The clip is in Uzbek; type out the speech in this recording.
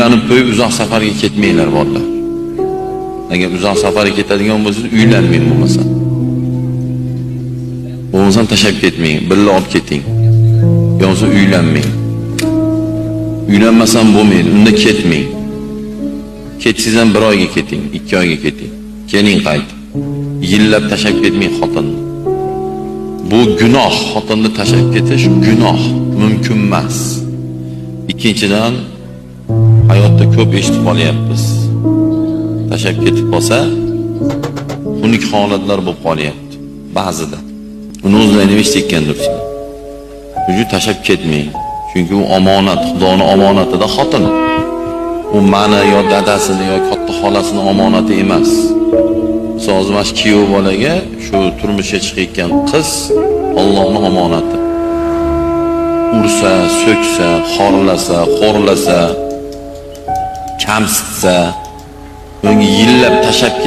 Uylanib qo'yib uzoq safarga ketmanglar, bolalar. Agar uzoq safarga ketadigan bo'lsangiz, uylanmang bo'lmasa. Bo'lmasam tashlab ketmang, birga olib keting. Yo bo'lmasa uylanmang. Uylanmasam bo'lmaydi, unda ketmang. Ketsangiz ham bir oyga keting, 2 oyga keting. Keling qaytib. Yillab tashlab ketmang xotinni. Bu gunoh, xotinni tashlab ketish gunoh, mumkin emas. Ikkinchidan, hayotda ko'p eshitib qolyapmiz. Tashlab ketib qolsa, xunuk holatlar bo'lib qolyapti ba'zida. Uni o'zlari nima eshitgandirsizlar. Shuning uchun tashlab ketmang. Chunki u omonat, Xudoni omonatida xotin. U mani yo dadasini yo katta xolasini omonati emas. Misol, hozir mana shu kuyov bolaga shu turmushga chiqayotgan qiz Allohning omonati. Ursa, so'ksa, xorlasa, xo'rlasa, kamsitsa, unga yillab tashlab ket